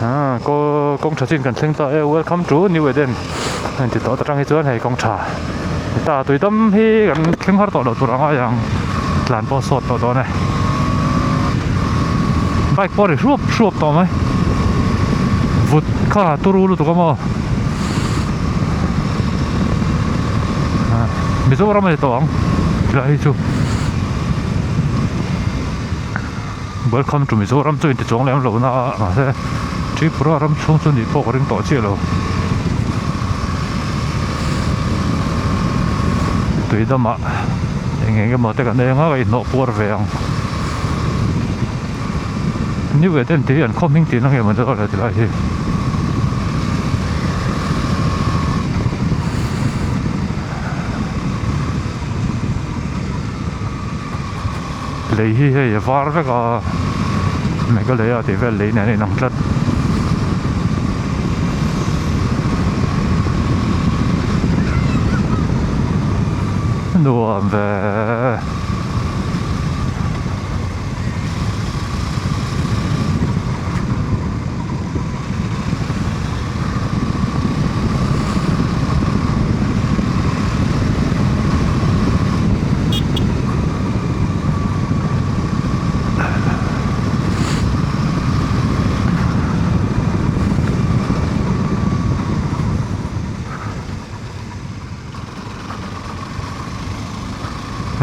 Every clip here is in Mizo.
Ah kaw kawng tha chin kan thleng ta e welcome to New Eden a inti tawh ta tang hi chuan hei kawng tha ni ta tuidam hi kan thleng har tawh loh tur anga ang tlan pawh sawt tawh dawn e bike pawh a ri hruap hruap tawh mai vut kha turu lutuk a maw Mizoram a ni tawh ang tilai hi chu. Welcome to Mizoram chu inti chuang lem lo na a mahse Tripura ram chhung chu nih pawh ka ring tawh chiah lo. Tui damah eng eng emaw te kan eng a ka inhnawh puar ve ang. New Eden tih hi an khaw hming tihna nge maw ni dawn tilai hi. Lei hi hei a var vek a Meghalaya tih vel lei nen a inang tlat. Nuam ve.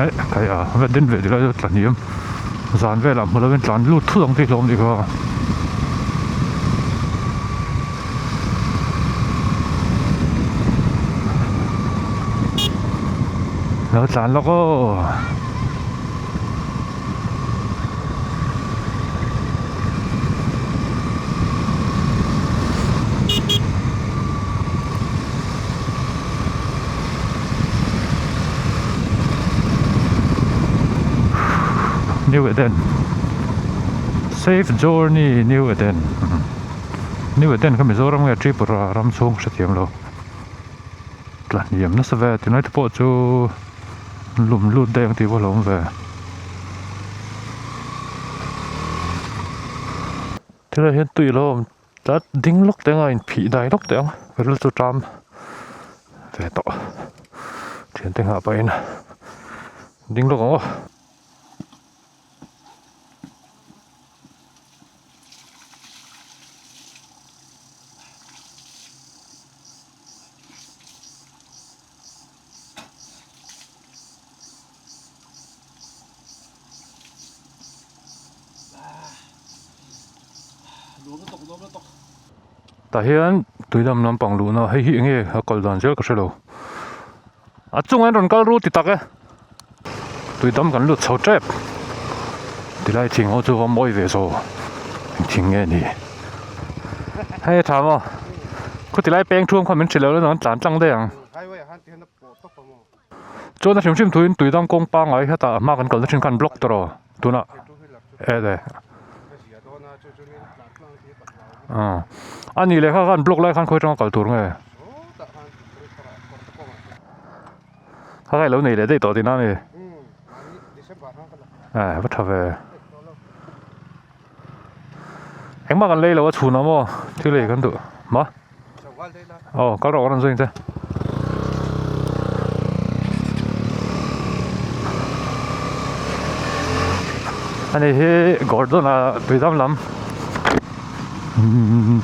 Eh khai a va den ve dilai chu tla hniam zan velah hmu lovin tlan lut thut ang tih hlawm ni kha. Lo tlan lawk aw. New Eden Safe Journey New Eden New Eden kha Mizoram nge Tripura ram chhung hrethiam lo. Tla hniam nasa ve tunlai te pawh chu lum lut daih ang tih pawh a hlauhawm ve. Tilai hian tui alo awm tlat ding lawk teh ang a inphih dai lawk teh ang ril chu ṭam ve tawh thiante nghah pahin ding lawk ang aw. Tah hian tuidam lampang luhna hei hi enge a kal dan zel ka hrelo a chungah hian rawn kal ru ti tak e tuidam kan lut chho tep tilai thing ho chu a mawi ve zaw eng thing nge ni hei a tha maw khuti lai peng thuam kha min hrilh lo an tlan tlang daih ang chuan a hrim hrim thuin tuidam kawng pangngai hetah hma kan kalna thin khan block tawh rawh tunah e le a nih leh kha khan block lai khan khawi atanga kal tur nge. Kha kha i lo nei leh daih tawh tihna a ni. Eh va tha ve. Engmah kan lei lo a chhun a maw thil ei kan duh ma aw kal rawh ka rawn zawng che. Ani hi Gordon a tuidam lam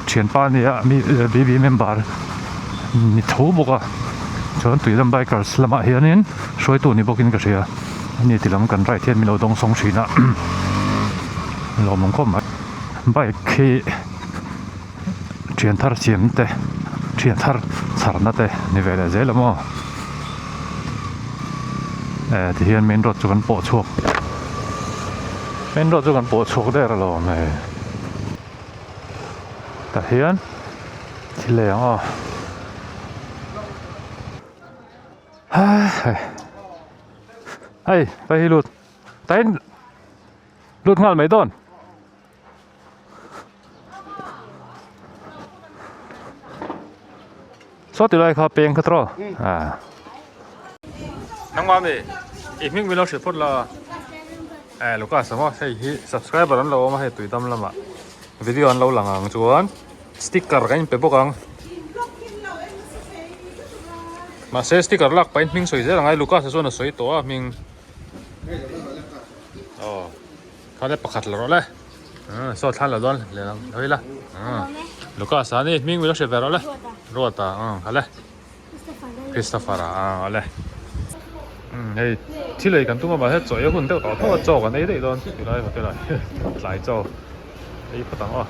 thianpa a nia mi BB member ni tho bawk a chuan tuidam bikers lamah hianin hruaitu ni bawkin ka hria ani ti lam kan ride hian min lo dawng sawng thin a lawmawm khawp mai bike hi thian thar siam te thian thar chharna te ni ve leh zel a maw eh tihian main road chu kan pawh chhuak main road chu kan pawh chhuak der alawm hei. Tah hian thil lei ang aw hei hei hi lut tah hian lut nghal mai dawn saw ti lai kha peng kha tawh a nangmah mi i hming min lo hrilh phawt la eh Lucas a maw hei hi subscriber an lo awm a hei tuidam lamah. Video an lo lang ang chuan sticker kan inpe bawk ang. Mahse sticker lak pahin hming sawi zel angai Lucas-a chuan a sawi tawh a hming. Aw kha le pakhat la rawh le. Saw thlan la dawn leh ang hawi la. Lucas-a ni hming min lo hre ve rawh le. Ruata kha le. Christopher a awle hei thil ei kan tum a mahse chaw ei hun deuh tawh tho a chaw kan ei daih dawn tilai hotel ah hian tlai chaw ei phawt ang aw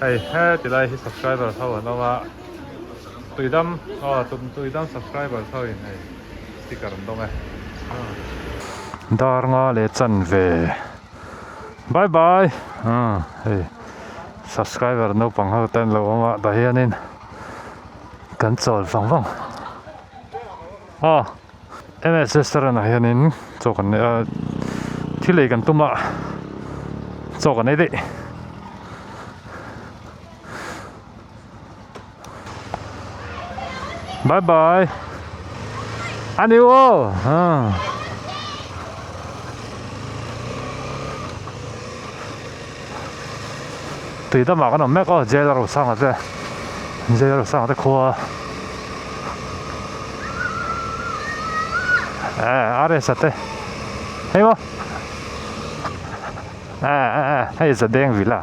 hei he tilai hi subscriber ho an awm a tuidam aw tuidam subscriber ho in hei sticker an dawng e dar nga leh chanve. Bye bye hei subscriber naupang ho te an lo awm a tah hianin kan chawl vang vang a ms restaurant ah hianin chaw kan nei a thil ei kan tum a chaw kan ei daih. Bye bye ani aw tui damah kan awm mek aw jail a rosanga te jail a rosanga te khua eh rs a te hei maw eh eh hei zadeng villa.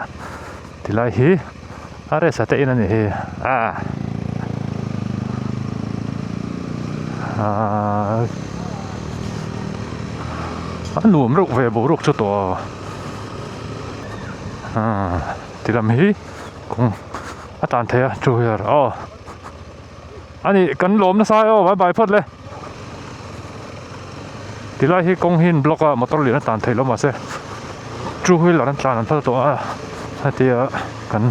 Tilai hi a resa te in a nih hi a aaa a nuam reuh ve boruak chu tawh a aaa ti lam hi kawng a tan thei a two wheeler aw a nih kan lawm nasa e aw bye bye phawt le tilai hi kawng hi an block a motor lian a tlan theih loh mahse two wheeler an tlan an phal tawh a hetia kan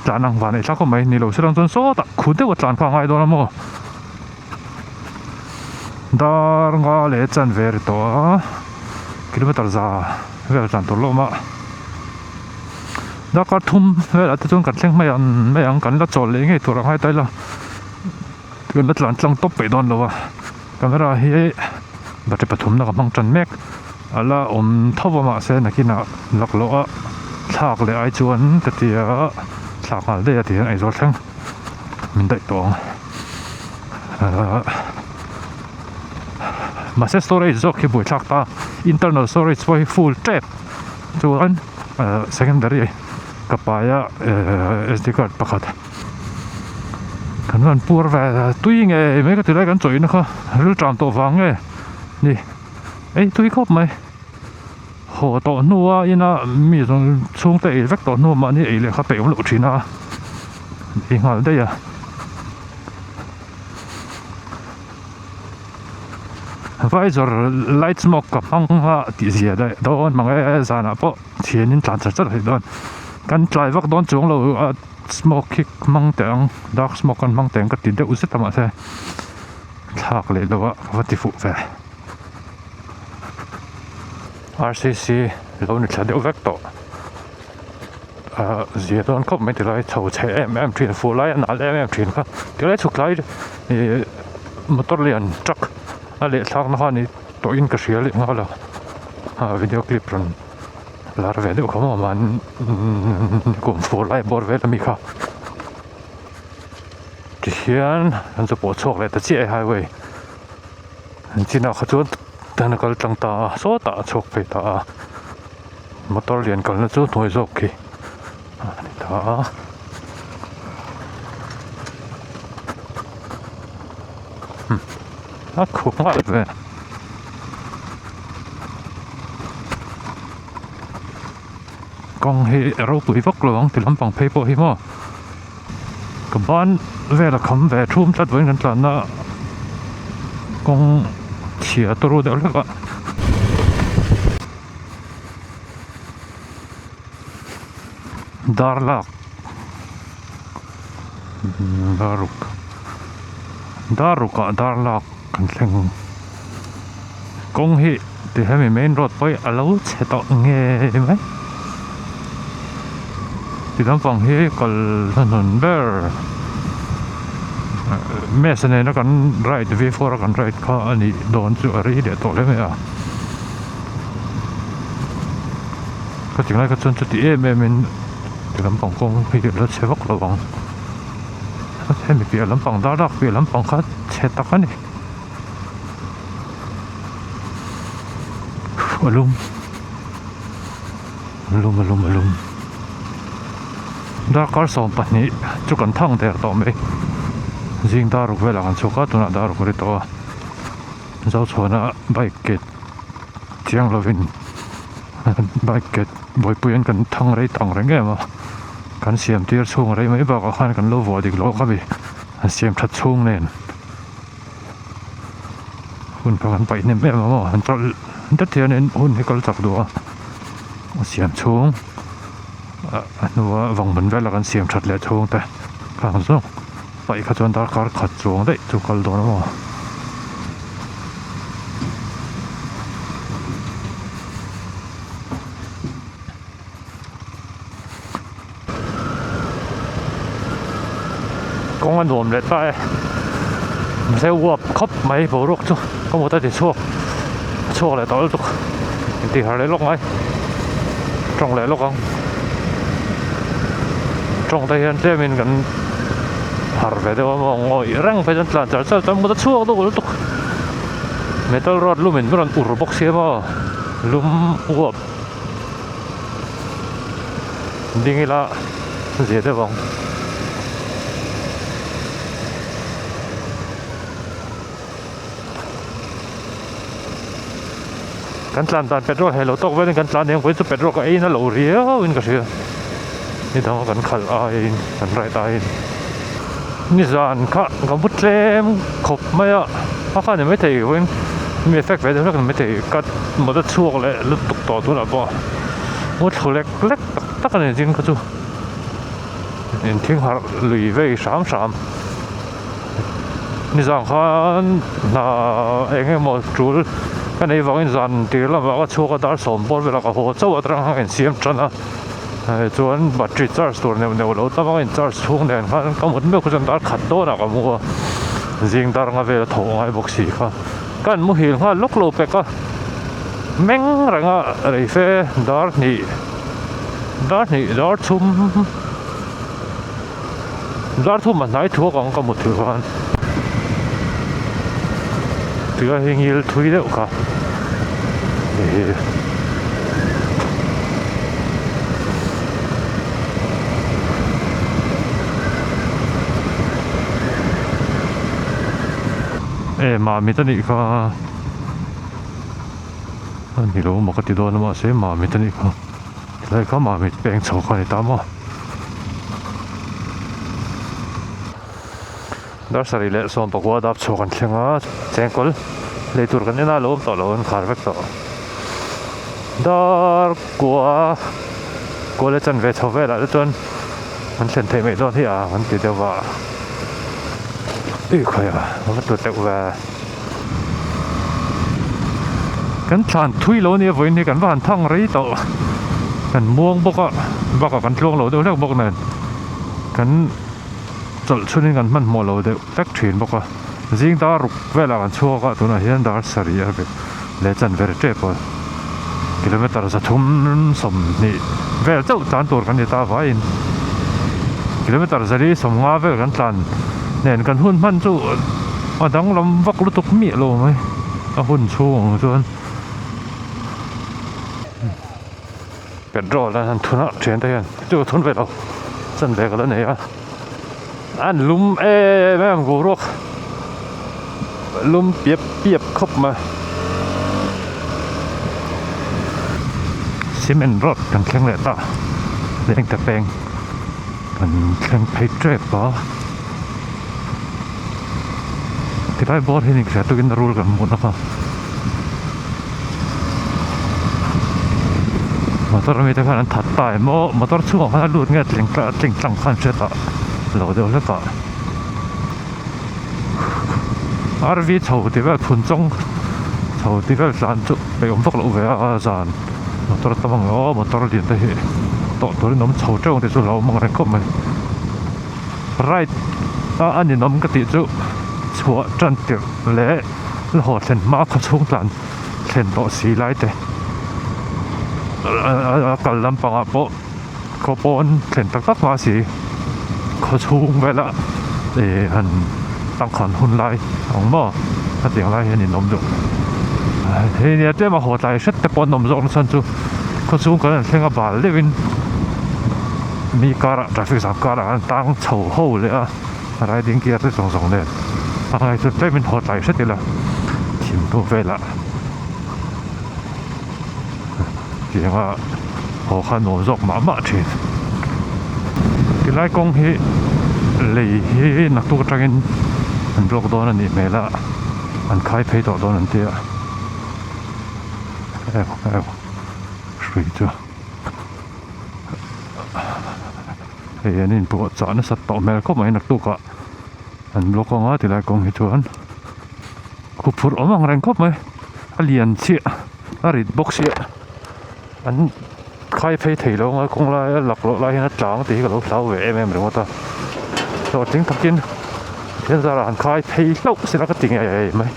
tlan ang van ei thlak khawp mai ni lo se lang chuan sawtah khu deuh a tlan kha a ngai dawn a maw dar nga leh chanve ri tawh a kilometer za vel tlan tur lawm a. Darkar thum velah te chuan kan thleng mai ang mai ang kan la chawl leh ngei tur ang hai ta ila kan la tlan tlang tawp peih dawn lo a camera hi battery pathum na ka hmang tan mek a la awm tho a mahse nakinah laklawh a thlak leh ai chuan ka ti a thlak nghal daih a ti hian Aizawl thleng min daih tawh ang ahh mahse storage zawk hi buaithlak ta internal storage pawh hi full tep chuan secondary ka pai a sd card pakhat kan rawn pur ve tui nge mai ka ti lai kan chawih na kha ril ṭam tawh vang nge ni ei tui khawp mai haw tawh hnua ina mi zawng chhungte ei vek tawh hnu mahni ei leh kha peih awm loh thin a ei nghal daih a. Visor light smoke ka hmang a tih zia daih dawn mang e zanah pawh thianin tlan char char theih dawn kan tlai vak dawn chuang lo a smoke hi hmang teh ang dark smoke kan hmang teh ang ka ti deuh zet a mahse thlak leh lo a ka va ti fuh ve R_C_C lo ni thla deuh vek tawh ah zia dawn khawp mai tilai chho chhe em em thin fuh lai a nal em em thin kha tilai chhuk lai ih motor lian truck a leh thlak na kha ni tawh in ka hria leh nghal a ah video clip rawn lar ve deuh kha maw mahni kum fuh lai bawr vel ami kha tihian an chu pawh chhuak leh ta chiah e highway an chinah kha chuan tan a kal tlang ta a sawtah a chhuak phei ta a. Motor lian kalna chu hnuai zawk khi a ni ta a. A khup nghal ve. Kawng hi a ropui vak lo ang ti lampang phei pawh hi maw. Ka ban vel a kham ve thum tlat vawiin kan tlanna kawng chhia turu deuh hlek a. Darlak daruk daruk ah darlak kan thleng kawng hi ti hemi main road pawh hi a lo chhe tawh ngei mai ti lampang hi kal hnuhnun ber mesa nena kan ride v four a kan ride kha a nih dawn chu a rei leh tawh hle mai a. Ka ti ngai kha chuan chuti em em in ti lampang kawng hi a la chhe vak lo ang. Hemi piah lampang dar lak piah lampang kha chhe tak a ni. A lum a lum a lum a lum darkar 12 chu kan thang der tawh mai zing dar ruk velah kan chhuak a tunah dar ruk a ri tawh a Zochhuana bike ke chiang lovin bike ke buaipui an kan thang rei tang reng em a kan siam tir chhung rei mai bakah khan kan lo vuah dik loh kha mi an siam that chhung nen. Hun kha kan paih hnem em ang aw an chawlh det hianin hun hi kal chak duh a a siam chhung a hnua vanghmun vela kan siam that leh chhung te khang zawng paih kha chuan darkar khat chuang daih chu kal dawn a maw. Kawng a nuam leh ta e mahse uap khawp mai boruak chu ka mut a ti chhuak a chhuak leh tawh lutuk intih harh leh lawk ngai tawng leh lawk ang tawng te hian tlem in kan harh ve deuh a maw ngawih reng phei chuan tlan char char chuan mut a chhuak deuh lutuk metal rod lum in rawn ur bawk sia maw lum uap. Ding ila zia deuh ang. Kan tlan dan petrol hei lo tawk velin kan tlan eng pawhin chu petrol ka ei na lo riau in ka hria. Ni dang a kan khalh aiin kan ride aiin. Nizan kha ka bu tlem khawp mai a, a kha ni maithei vawiin mi effect ve deuh hlek ni maithei ka mut a chhuak leh lutuk tawh tunah pawh mu thlu lek lek tak tak a ni zing kha chu inthing harh lui vei hram hram nizan khan hna eng emaw tul ka nei vangin zan tir lamah ka chhuak a dar sawm bawr velah ka haw chauh a atang khan ka insiam tan a. Chuan battery charge tur neuh neuh lo tam a in charge chhung nen khan ka mut meuh kha chuan dar khat dawnah ka mu a zing dar nga vel a thawh ngai bawk si kha ka an muhil nghal lawk lo pek a meng reng a reife dar hnih dar hnih dar thum dar thum a hnai thuak ang ka mut thil khan tui a hi ngil thui deuh kha ehe. E Mamit anih kha a ni lo maw ka ti dawn a mahse Mamit anih kha tilai kha Mamit peng chho kha a ni ta maw. Dar sarih leh 19 dap chhuak an thleng a, chengkawl lei tur kan en a, lo awm tawh lo an khar vek tawh. Dar kua kua leh chanve chho velah te chuan an thlen theih mai dawn hi a an ti deuh va. Ui khawi a, a va tlu teuh ve. Kan thlan thui lo nia vawiin hi kan va han thang rei tawh. Kan muang bawk a, bakah kan tluang lo deuh hlek bawk nen kan. Chawlh chhunin kan hmanhmawh lo deuh vek thin bawk a, zing dar ruk velah kan chhuak a, tunah hian dar sarih a leh chanve ri tep a, kilometer 320 vel chauh tlan tur kan ni ta vaiin kilometer 450 vel kan tlan nen kan hun hman chu a danglam vak lutuk miah lo mai a hun chhung ang chuan. Petrol an han thun a thian te hian chu ka thun ve lo chanve ka la nei a an lum em em boruak lum piap piap khawp mai cement road kan thleng leh ta leng te peng kan thleng phei tep a tilai bawr hi ni hriat tukin rul kan hmuh na kha. Motor ami te khan an that ta em aw motor chhungah khan a lut nge tling tling tlang khan hriat ah lo deuh hlek ah rv chho ti vel phun chawng chho ti vel tlan chu peih awm vak loh ve a zan motor tam ang aw motor lian te hi tawh turin awm chho teuh ang tih chu a lo awm ang reng khawp mai ride a a ninawm ka tih chu chhuah tan tirh leh. La haw thlen hma khaw chhung tlan thlen tawh si lai te. a kal lampangah pawh khaw pawn thlen tak tak hma si khaw chhung vela ih han tangkhan hun lai ang maw hetiang lai hian in awm duh hei nia tlem a haw tlai hret te pawh an awm zawk na chhan chu khaw chhung kan han thleng a bal deuhin mi karah traffic jam karah an tang chho ho leh a riding gear te zawng zawng nen a ngaihtuah tlem in haw tlai hret ila thimhnu velah. Tianga haw kha nuam zawk mah mah thin. Tilai kawng hi lei hi naktuk atangin an block dawn a nih hmel a, an khai phei tawh dawn an tia. Eu eu hrui chu hei an inpuah chah nasat tawh hmel khawp mai naktukah an block anga tilai kawng hi chuan. Huphurh awm ang reng khawp mai a lian chiah a rit bawk sia an khai phei thei lo anga kawng lai a laklawh lai hian a tlang tih hi ka lo hlau ve em em ringawt a hlawhtling takin Pathian zarah han khai phei hlauh sela ka ti ngei ngei mai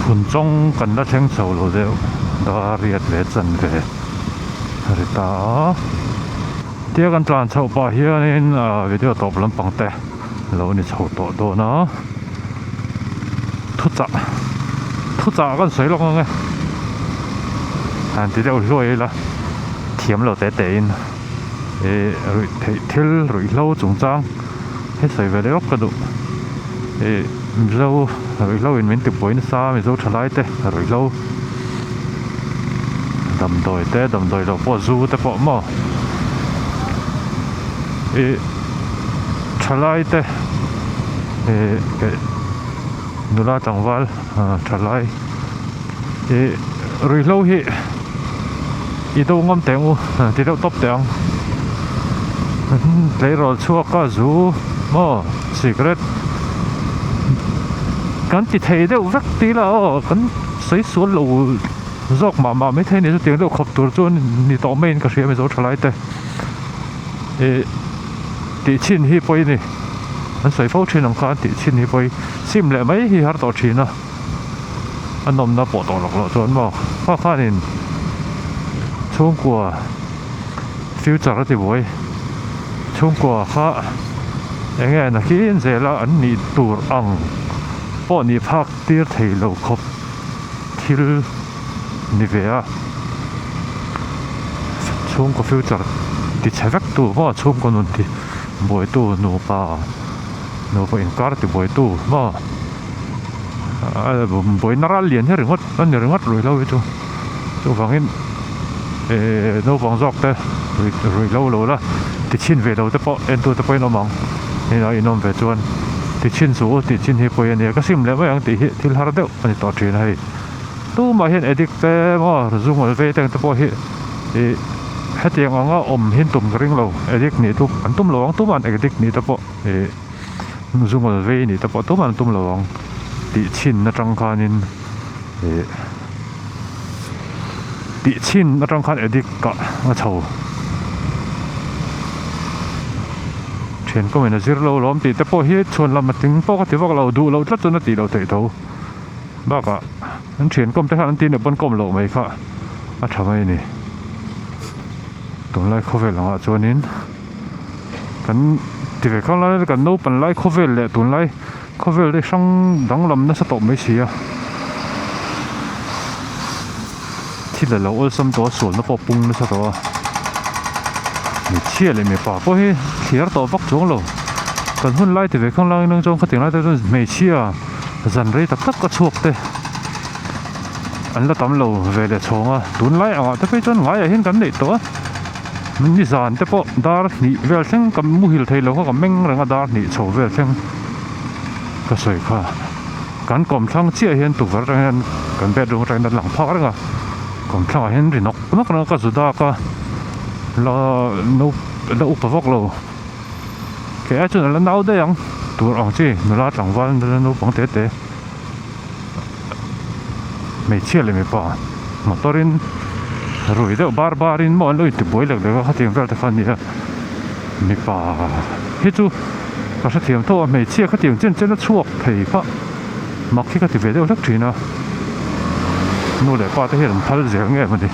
Phunchawng kan la thleng chho lo deuh dar riat ve chan ve a ri ta a tia kan tlan chhoh pah hianin video tawp lampang te. Lo ni chho tawh dawn a, thuchah thuchah kan sawi lawk ang e, han ti deuh hluai ila thiam lo teh teh in ih ruih theih thil ruihhlo chungchang hi sawi ve leh lawk ka duh ih Mizo ruihhlo in min tibuai nasa Mizo thalai te ruihhlo damdawi te damdawi loh pawh zu te pawh maw ih. Thalai te ih eh nula tlangval thalai ih ruihhlo hi i do ngam teh ang u ti deuh tawp teh ang tleirawl chhuak a zu maw cigarette kan ti thei deuh vek tih lah aw kan sawi sual lo zawk mah mah maithei a ni chutiang deuh khawp tur chu ni tawh maiin ka hria mizo thalai te. Ih tih chhin hi pawi a ni an sawi fo thin ang khan tih chhin hi pawi sim leh mai hi har tawh thin a a nawmna pawh tawh lawk loh chuan maw kha khanin chhungkua future a ti buai chhungkua kha eng nge nakin zela an nih tur ang pawh nih phak tir thei lo khawp thil. Ni ve a, chhungkaw future ti chhe vek tu maw chhungkaw nun ti buaitu nupa nupa inkar ti buaitu maw buaina ral lian hi ringawt a ni ringawt ruihhlo hi chu chuvangin ehh naupang zawk te ruihhlo lo la ti chhin ve lo te pawh entu te pawhin awm ang inah inawm ve chuan ti chhin suh u tih chhin hi pawi a nia ka sim leh mai ang tih hi thil har deuh a ni tawh thin a hei. Tumah hian addict te maw zungawl vei te ang te pawh hi ih hetiang anga awm hi an tum ka ring lo addict nih chu an tum lo ang tumah an addict nih te pawh ih zungawl vei nih te pawh tumah an tum lo ang tih chhin atang khanin ih tih chhin atang khan addict kah a chho thian kawmin a zir lo lawm tih te pawh hi chhuan lam a tling pawh ka ti vak lo duh loh tlat chuan a tih loh theih tho. Bakah an thian kawm te khan an ti nih pawn kawm loh mai kha a tha mai a ni. Tunlai khawvel angah chuanin kan ti ve khang lai kan naupan lai khawvel leh tunlai khawvel te hrang danglam nasa tawh mai si a. Thil a lo awlsam tawh a sualna pawh a pung nasa tawh a. Hmeichhia leh mipa pawh hi thliar tawh vak chuang lo. Kan hun lai ti ve khang lai nang chuan khatiang lai te chuan hmeichhia zan rei tak tak a chhuak te an la tam lo ve leh chhawng a. Tunlai angah te phei chuan ngaiah hian kan neih tawh a. Nizan te pawh dar hnih vel thleng ka muhil thei lo kha ka meng reng a dar hnih chho vel thleng ka sawi kha. Kan kawmthlang chiah hian tukverh atang hian kan bedroom atangin a lang phak reng a kawmthlang ah hian ri nawk nawk reng a ka zu dak a la no la upa vak lo kei ai chuan a la nau daih ang tur ang chi nula tlangval nula naupang te te hmeichhia leh mipa motor in rui deuh bar bar in maw an lo intibuai lek lek a khatiang vel te kha a ni a mipa hi chu. Ka hrethiam tho a, hmeichhia khatiang chen chen a chhuak thei kha mak hi ka ti ve deuh hlek thin a. Nu leh pa te hian an phal zel nge mawni.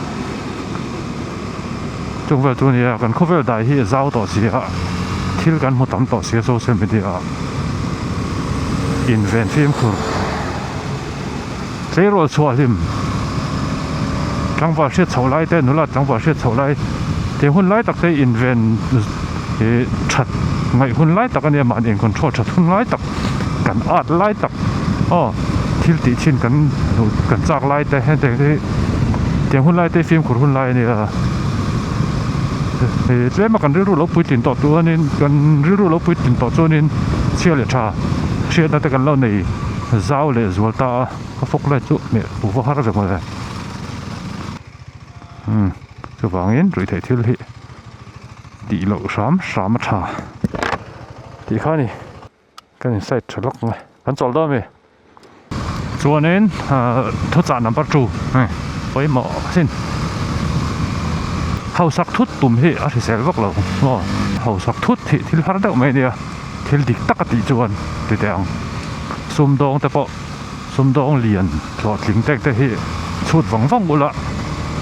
Chung vel chu nia kan khawvel dai hi a zau tawh si a, thil kan hmu tam tawh si a social media ah inven fimkhur tleirawl chhuah hlim tlangval hriat chhoh lai te nula tlangval hriat chhoh lai te hun lai tak te inven ih that ngaih hun lai tak a nia mahni in control that hun lai tak kan at lai tak aw thil tih chhin kan duh kan chak lai te heng te hi tiang hun lai te hi fimkhur hun lai a nia ih tlem a kan rilru lo puitlin tawh chuanin kan rilru lo puitlin tawh chuanin chhia leh tha hriatna te kan lo nei zau leh zual ta a ka fawk lai chu hmeh va har ve mawle umm chuvangin ruihtheih thil hi tih loh hram hram a tha tih kha a ni. Kan in side tha lawk mai kan chawl dawn a mi chuanin ahh thuchah number 2 hei pawimawh sin hausak thut tum hi a hrisel vak lo maw hausak thut hi thil har deuh mai a nia thil dik tak a tih chuan ti teh ang sumdawng te pawh sumdawng lian hlawhtling tek te hi chhut vang vang ula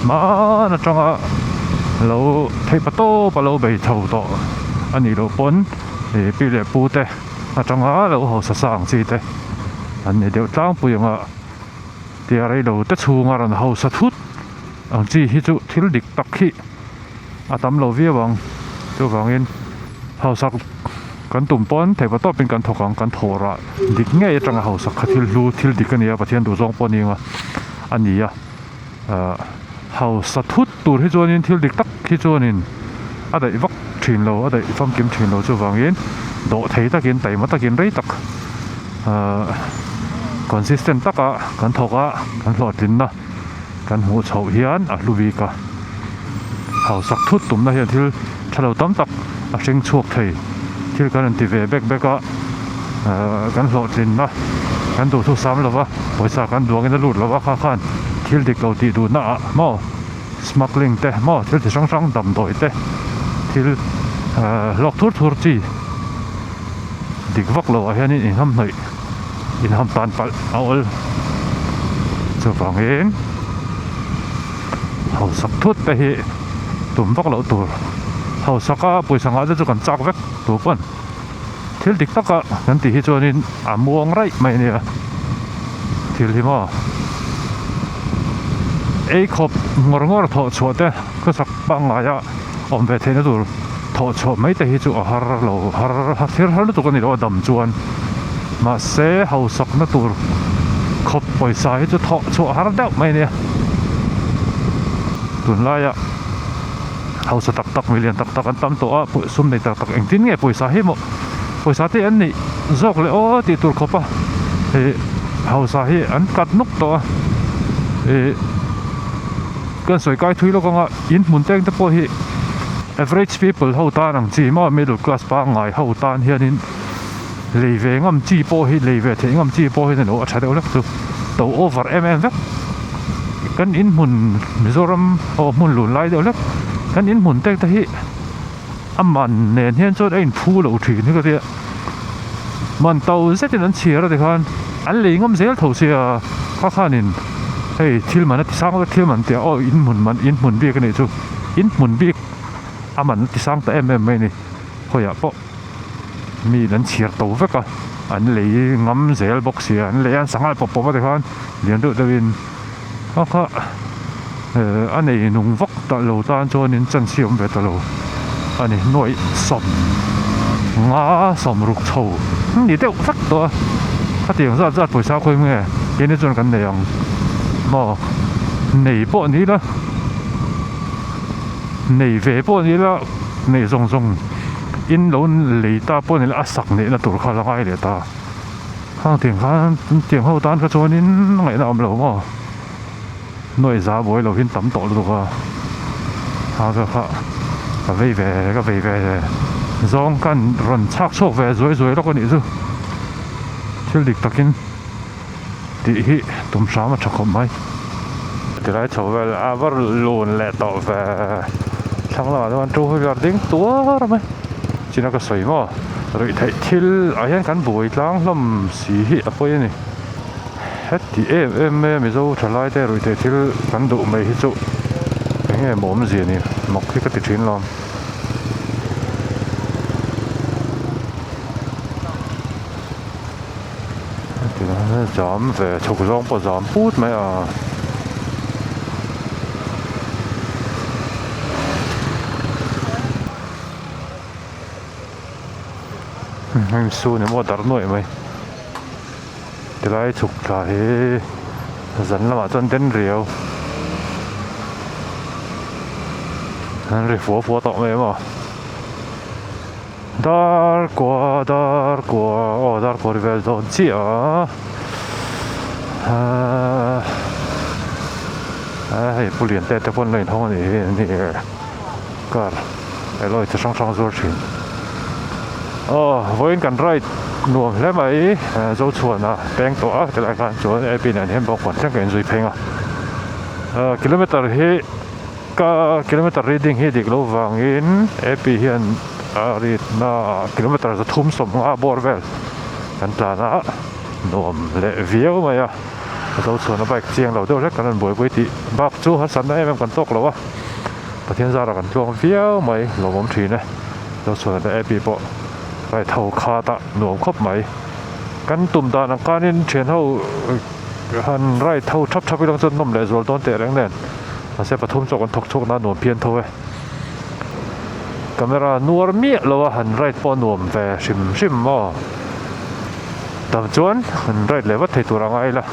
hmaan atanga lo theih pa tawp a lo bei chho tawh a nih loh pawn. Ih pi leh pu te atanga lo hausa sa ang chi te an ni deuh tlangpui ang a tia reilo te chhunga rawn hausa thut ang chi hi chu thil dik tak hi a tam lo viau ang chuvangin hausak kan tum pawn theihpa tawpin kan thawk ang kan thawh rah dik ngei atanga hausak kha thil hlu thil dik a ni a Pathian duhzawng pawh a ni ang a a ni a ahh hausa thut tur hi chuanin thil dik tak hi chuanin a daih vak thin lo a daih famkim thin lo chuvangin dawh thei takin taima takin rei tak ahh consistent taka kan thawk a kan hlawhtlinna kan hmuh chhoh hian a hlu bik a hausak thut tumna hian thil tha lo tam tak a hring chhuak thei thil kan rawn ti ve bek bek a ahh kan hlawhtlinna kan duhthusam lova pawisa kan duangin a lut lova kha khan thil dik lo tih duhna ah maw smuggling te maw thil chi hrang hrang damdawi te thil ahh hlawk thur thur chi dik vak lo ah hianin inhamhnawih inham tan palh a awl chuvangin hausak thut te hi tum vak loh tur hausak a pawisa ngah te chu kan chak vek tur pawn thil dik taka kan tih hi chuanin a muang raih mai a nia thil hi maw ei khawp ngawr ngawr thawh chhuah te khawsak pangngaia awm ve theihna tur thawh chhuah mai te hi chu a har lo har thil har lutuk a ni lo a dam chuan mahse hausakna tur khawp pawisa hi chu thawh chhuah har deuh mai a nia tunlaia hausa tak tak milian tak tak an tam tawh a sum nei tak tak engtin nge pawisa hi maw pawisa te an neih zawk leh aw tih tur khawp a ih hausa hi an kat nuk tawh a ih kan sawi kai thui lawk ang a in hmun teng te pawh hi average people ho tan ang chi maw middle class pangngai ho tan hianin lei ve ngam chi pawh hi lei ve theih ngam chi pawh hi a ni lo a tha deuh hlek chu to over em em vek kan in hmun Mizoram aw hmun lun lai deuh hlek kan in hmun tek te hi a man nen hian chuan a inphu lo thin hi ka tia man to zetin an chhiar a tikhan an lei ngam zel tho sia kha khanin hei thil man a ti sang vek thil man tia aw in hmun man in hmun bik a nih chu in hmun bik a man a ti sang ta em em mai a ni khawiah pawh. Mi an chhiar to vek a an lei ngam zel bawk sia an lei a an sanghal pawp pawp a tikhan lian deuh deuhin a kha eh a nei nung vak ta lo tan chuanin chance hi a awm ve ta lo a ni nuaih sawm nga sawm ruk chho an ni deuh vek tawh a khatiang zat zat pawisa khawi nge keini chuan kan nei ang maw nei pawh ni ila nei ve pawh ni ila neih zawng zawng. In lo lei ta pawh ni la a sak neihna tur kha la ngai leh ta khang tiang khan tiang ho tan kha chuanin ngaihna awm lo maw nuaih za buai lo hin tam tawh lutuk a a ka kha ka vei ve ka vei ve zawng khan rawn chhak chhuak ve zuai zuai lawk a nih chu thil dik takin. Tih hi tum hram a tha khawp mai. Tilai chho vel a va lun leh tawh ve. Thlang lamah chuan two wheeler ding tuar mai. China ka sawi maw? Ruih theih thil ah hian kan buai tlang hlawm si hi a pawi a ni. Heti em em mai a Mizo thalai te ruihtheih thil kan duh mai hi chu eng nge maw awmzia ni mak hi ka ti thin lo. Jam ve chhuk zawng pawh jam put mai a. Heng su ni maw darh nuaih mai tilai chhuk thla hi zan lamah chuan den riau an ri fua fua tawh mai maw dar kua dar kua aw dar kua ri vel dawn chiah a ahh hei pu lian te te pawh an lo inhawng a nih hi an ni e. Car alloy chi hrang hrang zuar thin. Aw vawiin kan ride nuam hle mai Zochhuana peng tawh a tilai khan chuan A P nen hian bawngkawn thleng ka inzui pheng a. Kilometer hi ka kilometer reading hi dik lo vangin A P hian a read na ah kilometer 350 bawr vel kan tlan a nuam leh viau mai a. Zochhuana bike chiang lo deuh hlek kan rawn buaipui tih bak chu harsatna em em kan tawk lo a. Pathian zarah kan tluang viau mai lawmawm thin e. Zochhuana leh Abby pawh ride ho khat a nuam khawp mai. Kan tum dan ang khanin thian ho han ride ho thap thap ilang chuan nawm leh zual dawn teh reng nen. Mahse pathum chu kan thawk chhuak na nuam phian tho e. Camera nuar miah lo a han ride pawh a nuam ve hrim hrim maw. Dam chuan han ride leh vat thei tur ang a ila.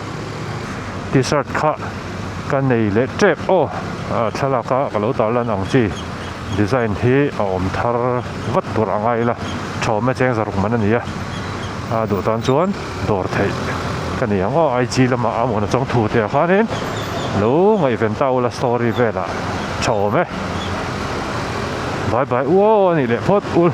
T-shirt kha ka nei leh tep aw thlalak a ka lo tar lan ang chi design hi a awm thar vat tur a ngai ila thawm e cheng zaruk man a ni a a duh tan chuan dawr theih ka ni ang aw IG lamah a mawna chawng thu te ah khanin lo ngaihven ta ula story velah tha awm e bye bye uaw a nih leh phawt ul.